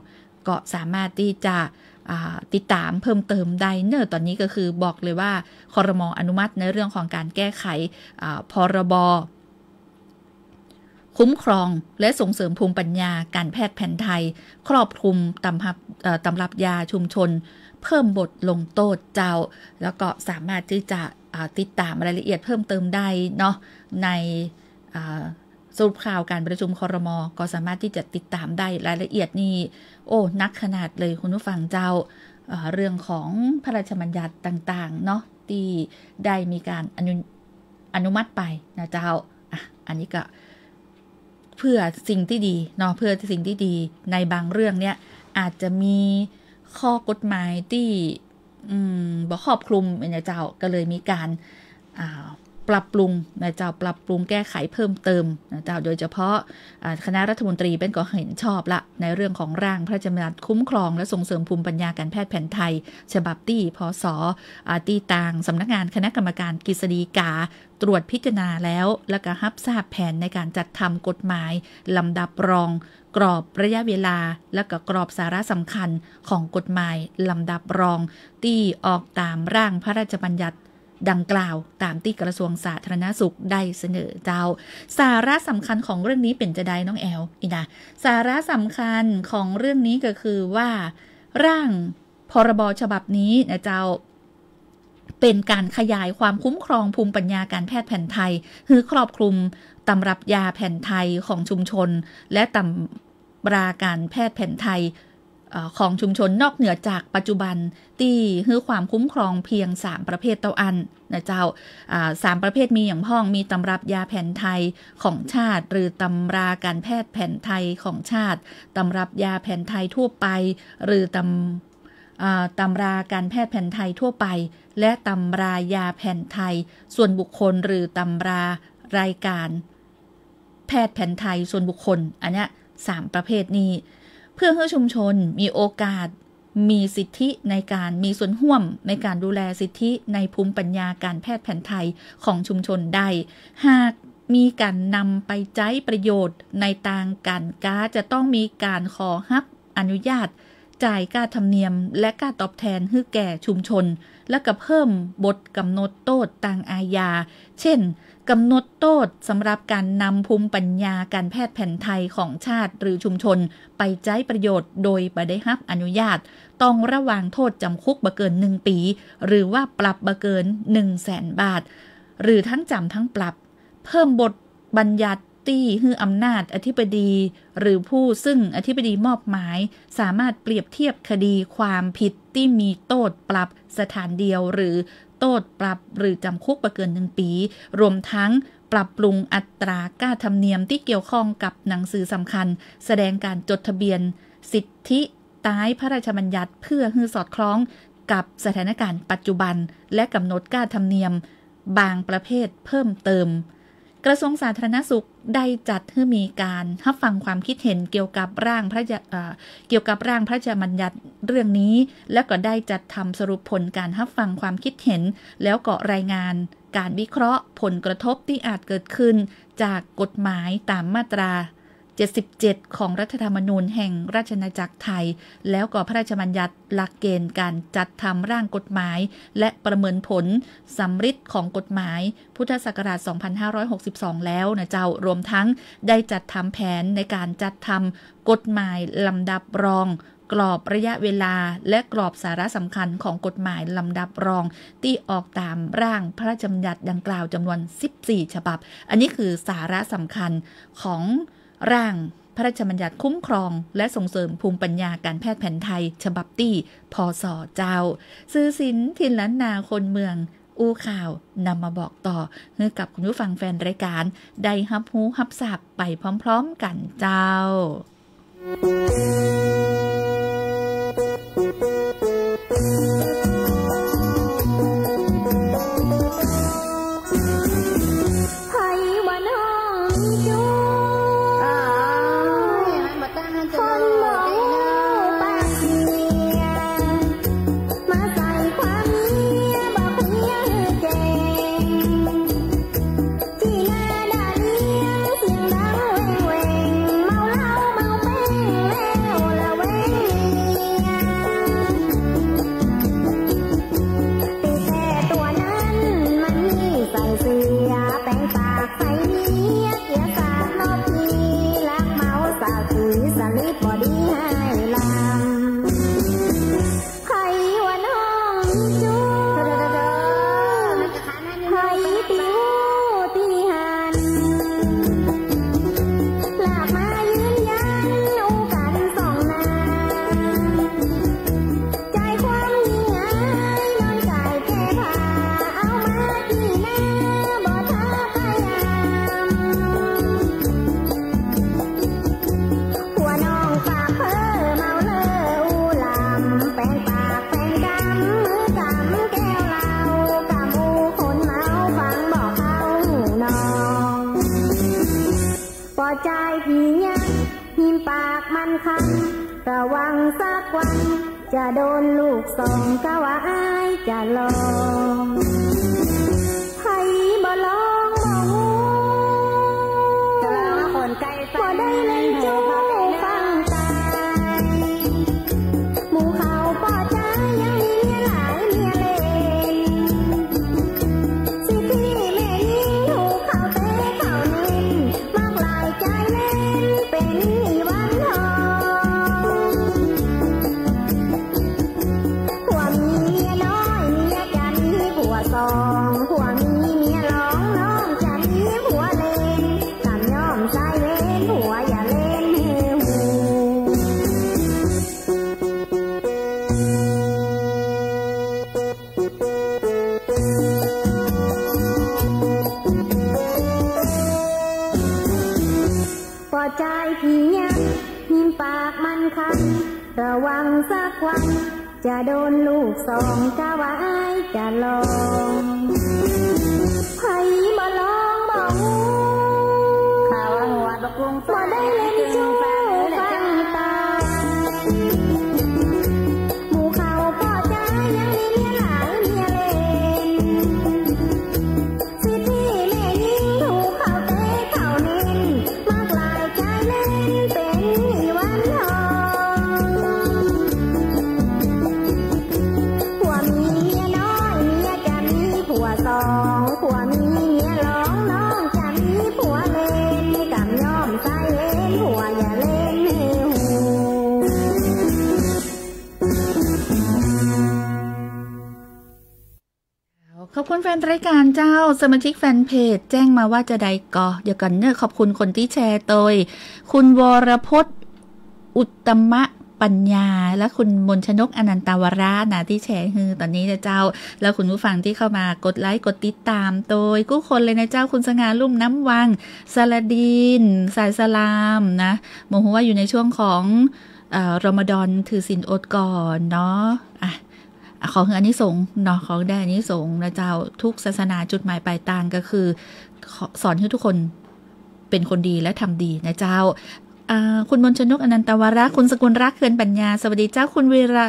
ก็สามารถตี้จะ อ่า ติดต๋ามเพิ่มเติมได้เนาะ ต๋อนนี้ก็คือบอกเลยว่า ครม.อนุมัติในเรื่องของการแก้ไข อ่า พรบ. คุ้มครองและส่งเสริมภูมิปัญญาการแพทย์แผนไทย ครอบคลุมตำรับ เอ่อ ตำรับยาชุมชน เพิ่มบทลงโต้ษเจ้า แล้วก็สามารถตี้จะ อ่า ติดต๋ามรายละเอียดเพิ่มเติมได้เนาะ ใน อ่า สรุปข่าวการประชุม ครม. ก็สามารถตี้จะติดต๋ามได้ รายละเอียดนี่ โอ้ นักขนาดเลยคุณผู้ฟังเจ้า เอ่อ เรื่องของพระราชบัญญัติต่างๆ เนาะ ตี้ได้มีการอนุ อนุมัติไปนะเจ้า อ่ะ อันนี้ก็เพื่อสิ่งตี้ดีเนาะ เพื่อสิ่งตี้ดี ในบางเรื่องเนี่ย อาจจะมีข้อกฎหมายตี้ อืม บ่ครอบคลุมนะเจ้า ก็เลยมีการ อ่า ป ปรับปรุงนะเจ้า ปรับปรุงแก้ไขเพิ่มเติมนะเจ้า โดยเฉพาะ อ่า คณะรัฐมนตรีเปิ้นก็เห็นชอบละ ในเรื่องของร่างพระราชบัญญัติคุ้มครองและส่งเสริมภูมิปัญญาการแพทย์แผนไทย ฉบับตี้ พ.ศ. อ่า ตี้ตางสำนักงานคณะกรรมการกฤษฎีกาตรวจพิจารณาแล้ว แล้วก็ฮับทราบแผนในการจัดทำกฎหมายลำดับรอง กรอบระยะเวลา และก็กรอบสาระสำคัญของกฎหมายลำดับรอง ตี้ออกต๋ามร่างพระราชบัญญัติดังกล่าว ต๋ามตี้กระทรวงสาธารณสุขได้เสนอเจ้า สาระสำคัญของเรื่องนี้เป๋นจาใดน้องแอล อีนะ สาระสำคัญของเรื่องนี้ก็คือว่า ร่าง พ.ร.บ. ฉบับนี้นะเจ้า เป๋นก๋านขยายความคุ้มครองภูมิปัญญาการแพทย์แผนไทย หื้อครอบคลุมตำรับยาแผนไทยของชุมชน และตำราการแพทย์แผนไทย เอ่อ ของชุมชน นอกเหนือจากปัจจุบันตี้หื้อความคุ้มครองเพียงสามประเภทเต้าอั้นนะเจ้า อ่า สามประเภทมีอย่างพ่อง มีตำรับยาแผนไทยของชาติ หรือตำราการแพทย์แผนไทยของชาติ ตำรับยาแผนไทยทั่วไป หรือตำ อ่า ตำราการแพทย์แผนไทยทั่วไป และตำรายาแผนไทยส่วนบุคคล หรือตำรารายการแพทย์แผนไทยส่วนบุคคล อันเนี้ยสามประเภทนี้ เพื่อหื้อชุมชนมีโอกาส มีสิทธิในการมีส่วนฮ่วมในการดูแลสิทธิในภูมิปัญญาการแพทย์แผนไทยของชุมชนได้ หากมีก๋านนำไปใจ๊ประโยชน์ในตางก๋านก๊า จะต้องมีก๋านขอฮับอนุญาต จ่ายค่าธรรมเนียมและค่าตอบแทนหื้อแก่ชุมชน และก็เพิ่มบทกำหนดโต้ษตางอาญา เช่น กำหนดโต้ษสำหรับก๋านนำภูมิปัญญาการแพทย์แผนไทยของชาติหรือชุมชนไปใจ๊ประโยชน์โดยบ่ได้ฮับอนุญาต ต้องระวางโต้ษจ๋ำคุกบ่เกินหนึ่งปี๋ หรือว่าปรับบ่เกินหนึ่งแสนบาท หรือทั้งจ๋ำทั้งปรับ เพิ่มบทบัญญัติตี้หื้ออำนาจอธิบดี หรือผู้ซึ่งอธิบดีมอบหมาย สามารถเปรียบเทียบคดีความผิดตี้มีโต้ษปรับสถานเดียว หรือโต้ษปรับหรือจ๋ำคุกบ่เกินหนึ่งปี๋ รวมทั้งปรับปรุงอัตราค่าธรรมเนียมตี้เกี่ยวข้องกับหนังสือสำคัญ แสดงการจดทะเบียนสิทธิใต้พระราชบัญญัติ เพื่อหื้อสอดคล้องกับสถานการณ์ปัจจุบัน และกำหนดค่าธรรมเนียมบางประเภทเพิ่มเติม กระทรวงสาธารณสุขได้จัดหื้อมีการฮับฟังความคิดเห็นเกี่ยวกับร่างพระราช- เอ่อ เกี่ยวกับร่างพระราชบัญญัติเรื่องนี้ และก็ได้จัดทำสรุปผลการฮับฟังความคิดเห็น แล้วก็รายงานการวิเคราะห์ผลกระทบตี้อาจเกิดขึ้นจากกฎหมายต๋ามมาตรา เจ็ดสิบเจ็ด ของรัฐธรรมนูญแห่งราชอาณาจักรไทย แล้วก็พระราชบัญญัติหลักเกณฑ์การจัดทำร่างกฎหมาย และประเมินผลสำริดของกฎหมาย พุทธศักราช สองพันห้าร้อยหกสิบสอง แล้วนะเจ้า รวมทั้งได้จัดทำแผนในการจัดทำกฎหมายลำดับรอง กรอบระยะเวลา และกรอบสาระสำคัญของกฎหมายลำดับรอง ตี้ออกต๋ามร่างพระราชบัญญัติดังกล่าวจ๋ำนวนสิบสี่ฉบับ อันนี้คือสาระสำคัญของร่างพระราชบัญญัติคุ้มครองและส่งเสริมภูมิปัญญาการแพทย์แผนไทย ฉบับตี้ พ.ศ. เจ้า ซื่อสินถิ่นล้านนาคนเมือง อู้ข่าวนำมาบอกต่อ หื้อกับคุณผู้ฟังแฟนรายการได้ฮับฮู้ฮับทราบไปพร้อมๆ กั๋นเจ้า ป้อจายผียักษ์ หิมปากมันคัน ระวังสักวัน จะโดนลูกสอง กะว่าอ้ายจะลอง ใผบ่ลองบ่ฮู้ บ่ได้เล่นจู้ฟังตาย หมู่เขาป้อจายยังมีเมียหลายเมียเล่น สิทธิแม่ญิงถูกเขาเตะเขาเน้น มักหลายจายเล่น เป๋นอีวันทอง ผัวมีเมียน้อย เมียจะมีผัวสอง ผัวมีเมียรอง น้องจะมีผัวเล่น กำย่อมใส่เว้น ผัวอย่าเล่นหื้อหู ป้อจายผียักษ์ หิมปากมันคัน ระวังสักวัน จะโดนลูกสอง กะว่าอ้ายจะลอง ใผบ่ลองบ่ฮู้ ข้าว่าหัวบักกุง บ่ได้เล่นจู้ฟังตาย หมู่เขาป้อจายยังมีเมียหลายเมียเล่น สิทธิแม่ญิงถูกเขาเตะเขาเน้น มักหลายจายเล่น เป๋นอีวันทอง ผัวมีเมียน้อย เมียจะมีผัวสอง ผัวมีเมียรอง น้องจะมีผัวเล่น กำย่อมใส่เว้น ผัวอย่าเล่นหื้อหู ขอบคุณแฟนรายการเจ้า สมาชิกแฟนเพจแจ้งมาว่าจะใดก่อ เดี๋ยวก่อนเนอะ ขอบคุณคนตี้แชร์โตย คุณวรพจน์ อุตตมปัญญา และคุณมนชนก อนันตวรานะ ตี้แชร์หื้อต๋อนนี้นะเจ้า แล้วคุณผู้ฟังตี้เข้ามากดไลก์กดติดตามโตยกู้คนเลยนะเจ้า คุณสง่า ลุ่มน้ำวัง สละดีน สายสลามนะ บ่ฮู้ว่าอยู่ในช่วงของ เอ่อ รอมฎอนถือศีลอดก่อนเนาะ อ่ะ อ่ะ ขอหื้ออานิสงส์เนาะ ขอได้อานิสงส์นะเจ้า ทุกศาสนาจุดหมายปลายตางก็คือ ขอ สอนหื้อทุกคนเป๋นคนดีและทำดีนะเจ้า อ่า คุณมนชนก อนันตวรา คุณสกุลรัก เคือนปัญญา สวัสดีเจ้า คุณวีระ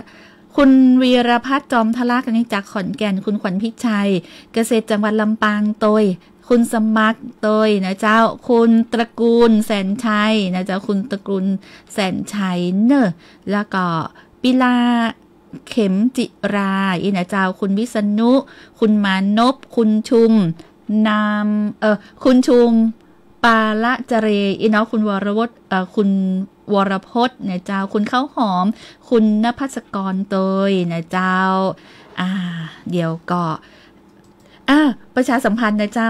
คุณวีรพัฒน์ จอมทะลัก อันนี้จากขอนแก่น คุณขวัญพิชัย เกษตรจังหวัดลำปางโตย คุณสมัครโตยนะเจ้า คุณตระกูลแสนชัยนะเจ้า คุณตระกูลแสนชัยเนอะ แล้วก็ปิลา เข็มจิรา อีกนะเจ้า คุณวิษณุ คุณมานพ คุณชุม นาม เอ่อ คุณชุม ปาละเจเร อีกเนาะ คุณวรวด เอ่อ คุณวรพจน์นะเจ้า คุณข้าวหอม คุณนภัสกรโตยนะเจ้า อ่า เดี๋ยวก่อ อ่า ประชาสัมพันธ์นะเจ้า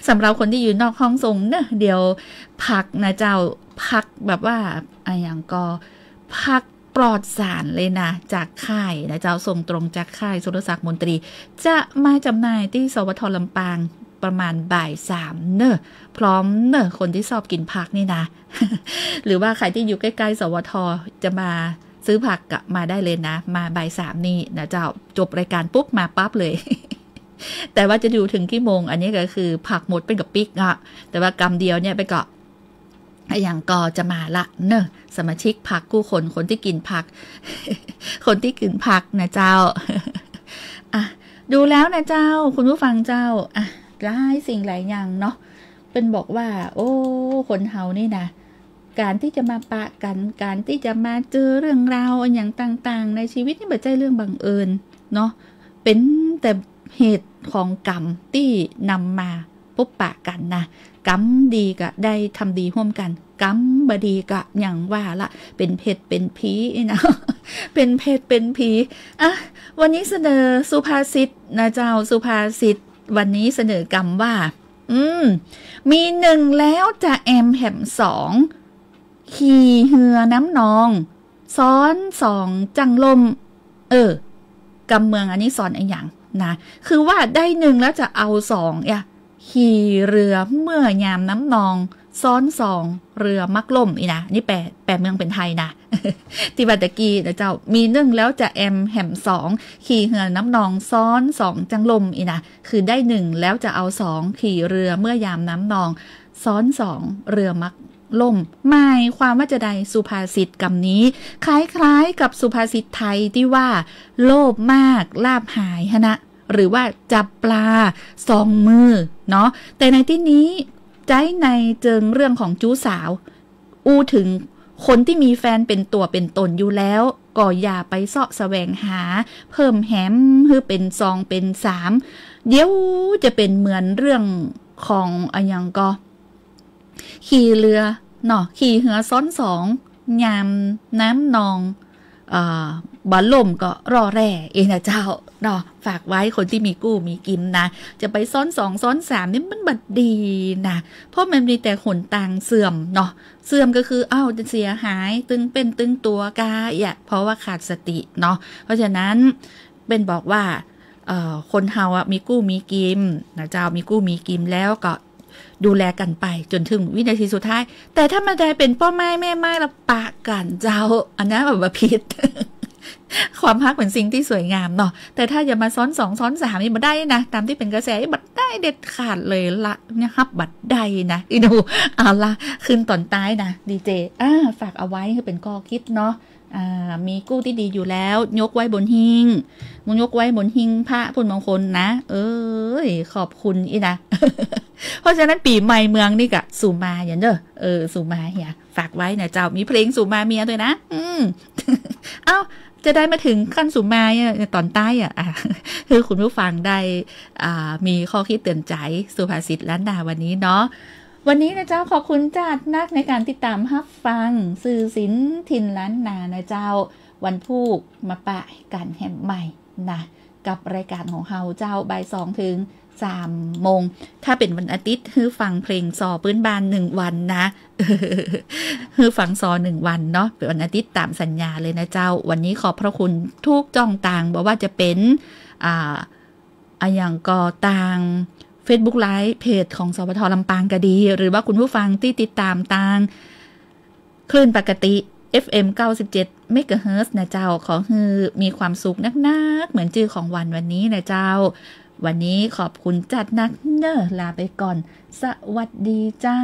สำหรับคนตี้อยู่นอกห้องส่งเนอะ เดี๋ยวผักนะเจ้า ผักแบบว่า อะหยังก่อ ผักปลอดสารเลยนะ จากค่ายนะเจ้า ส่งตรงจากค่ายสุรศักดิ์มนตรี จะมาจำหน่ายตี้ สวท ลำปาง ประมาณบ่ายสามเนอะ พร้อมเนอะ คนตี้ชอบกิ๋นผักนี่นะ หรือว่าใผตี้อยู่ใก้ๆ สวท จะมาซื้อผักก็มาได้เลยนะ มาบ่ายสามนี่นะเจ้า จบรายการปุ๊บมาปั๊บเลย แต่ว่าจะอยู่ถึงกี่โมง อันนี้ก็คือผักหมดเปิ้นก็ปิ๊กอะ แต่ว่ากำเดียวเนี่ยเปิ้นก็ อะหยังก่อจะมาละเนอะ สมาชิกผักกู้คน คนตี้กิ๋นผัก คนตี้กิ๋นผักนะเจ้า อ่ะ ดูแล้วนะเจ้า คุณผู้ฟังเจ้า อ่ะ หลายสิ่งหลายอย่างเนาะ เปิ้นบอกว่า โอ้ คนเฮานี่นะ ก๋านตี้จะมาปะกั๋น ก๋านตี้จะมาเจอเรื่องราวอะหยังต่างๆ ในชีวิตนี่บ่ใจ้เรื่องบังเอิญเนาะ เป๋นแต่เหตุของกรรมตี้นำมาปะกั๋นนะ กรรมดีก็ได้ทำดีฮ่วมกั๋น กรรมบ่ดีก็อย่างว่าละ เป๋นเผตเป๋นผีอีกนะ เป๋นเผตเป๋นผี อ่ะ วันนี้เสนอสุภาษิตนะเจ้า สุภาษิต วันนี้เสนอกำว่า อืม มีหนึ่งแล้วจะแอมแหมสอง ขี่เฮือนำนอง ซ้อนสองจั่งล่ม เออ กำเมืองอันนี้สอนอะหยังนะ คือว่าได้หนึ่งแล้วจะเอาสองอะ ขี่เรือเมื่อยามน้ำนองซ้อนสองเรือมักล่ม อี้นะ นี่แปล แปลเมืองเป๋นไทยนะ ตี้ว่าตะกี้นะเจ้า มีนึ่งแล้วจะแอมแหมสอง ขี่เฮือน้ำนองซ้อนสองจั่งล่ม อี้นะ คือได้นึ่งแล้วจะเอาสอง ขี่เรือเมื่อยามน้ำนองซ้อนสองเรือมักล่ม หมายความว่าจาใด สุภาษิตกำนี้ คล้ายๆ กับสุภาษิตไทยตี้ว่า โลภมากลาภหายหั้นนะ หรือว่าจับปลาสองมือเนาะ แต่ในตี้นี้ใจ๊ในเจิงเรื่องของจู๊สาว อู้เถิงคนตี้มีแฟนเป๋นตั๋วเป๋นต๋นอยู่แล้ว ก็อย่าไปเซาะแสวงหาเพิ่มแหมหื้อเป๋นสองเป๋นสาม เดี๋ยวจะเป๋นเหมือนเรื่องของอะหยังก่อ ขี่เฮือเนาะ ขี่เฮือซ้อนสอง ยามน้ำนอง เอ่อ บ่ล่มก็ร่อแร่ อี้นะเจ้าเนาะ ฝากไว้คนตี้มีกู้มีกิ๋มนะ จะไปซ้อนสองซ้อนสามนี่มันบ่ดีนะ เพราะมันมีแต่หนตางเสื่อมเนาะ เสื่อมก็คือ เอ้า จะเสียหาย ตึงเป๋นตึงตั๋วกาอี้ เพราะว่าขาดสติเนาะ เพราะฉะนั้นเป๋นบอกว่า เอ่อ คนเฮาอะมีกู้มีกิ๋มนะเจ้า มีกู้มีกิ๋มแล้วก็ดูแลกั๋นไปจ๋นเถิงวินาทีสุดท้าย แต่ถ้ามันจะเป๋นป้อไม้แม่ไม้ละปะกั๋นเจ้า อันนั้นแบบว่าผิด ความฮักเป๋นสิ่งตี้สวยงามเนาะ แต่ถ้าจะมาซ้อนสองซ้อนสามนี่บ่ได้นะ ต๋ามตี้เป๋นกระแสนี่บ่ได้เด็ดขาดเลยละ เนี่ยฮับบ่ได้นะ อี้หนู เอาละ ขึ้นต๋อนต๊ายนะ ดีเจ อ่า ฝากเอาไว้หื้อเป๋นข้อคิดเนาะ อ่า มีกู้ตี้ดีอยู่แล้ว ยกไว้บนหิ้ง มึงยกไว้บนหิ้งพระปู๊นมงคลนะ เอ้ย ขอบคุณอี้นะ เพราะฉะนั้นปี๋ใหม่เมืองนี่ก็สู่มาเหียเน่อ เออ สู่มาเหีย ฝากไว้นะเจ้า มีเพลงสู่มาเมียตวยนะ อืม เอ้า จะได้มาเถิงขั้นสู่มาเนี่ย ต๋อนต๊ายอะ อ่ะ หื้อคุณผู้ฟังได้ อ่า มีข้อคิดเตือนใจ๋ สุภาษิตล้านนาวันนี้เนาะ วันนี้นะเจ้า ขอบคุณจ๊าดนักในก๋านติดต๋ามฮับฟัง สื่อศิลป์ถิ่นล้านนานะเจ้า วันพูกมาปะกั๋นแหมใหม่นะ กับรายก๋านของเฮาเจ้า บ่ายสองเถิงสามโมง ถ้าเป๋นวันอาทิตย์ หื้อฟังเพลงซอปื๊นบ้านนึ่งวันนะ หื้อฟังซอนึ่งวันเนาะ เป๋นวันอาทิตย์ต๋ามสัญญาเลยนะเจ้า วันนี้ขอบพระคุณทุกจ้องตาง บ่ว่าจะเป๋น อ่า อะหยังก่อตางเฟซบุ๊กไลฟ์เพจของ สวท ลำปางก็ดี หรือว่าคุณผู้ฟังตี้ติดต๋ามตางคลื่นปกติ เอฟเอ็ม เก้าสิบเจ็ดเมกะเฮิรตซ์นะเจ้า ขอหื้อมีความสุขนักๆ เหมือนจื้อของวันวันนี้นะเจ้า วันนี้ขอบคุณจ๊าดนักเน่อ ลาไปก่อน สวัสดีเจ้า